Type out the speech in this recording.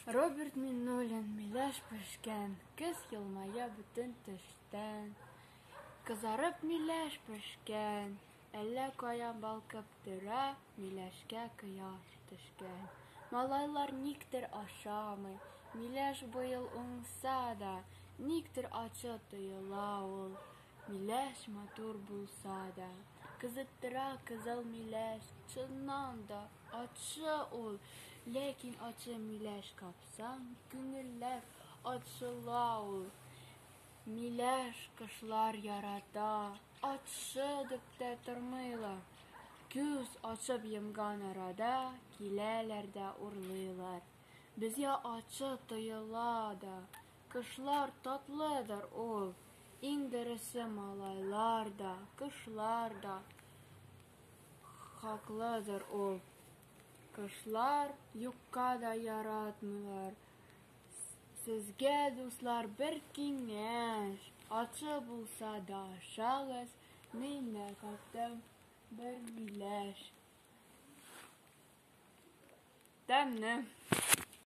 Роберт Миңнуллин, миләш пешкән, Көз елмая бөтен төштән. Кызарып миләш пешкән, Әллә каян балкып тора, Миләшкә кояш төшкән. Малайлар никтер ашамый, Миләш быел уңса да, Никтер ачы тоела ул, Миләш матур булса да. Кызыктыра кызыл миләш, Чыннан да, ачы ул, Ләкин ачы миләш капсаң, Күңелләр ачыла ул. Миләш кошлар ярата, Ачы дип тә тормыйлар. Күз ачып йомган арада Киләләр дә урлыйлар. Безгә ачы тоела да, Кошлар татлыдыр ул. Иң дөресе малайлар да, кошлар да хаклыдыр ул. Кошлар юкка да яратмыйлар. Сезгә, дуслар, бер киңәш, ачы булса да ашагыз, мин дә каптым бер миләш. Тәмле.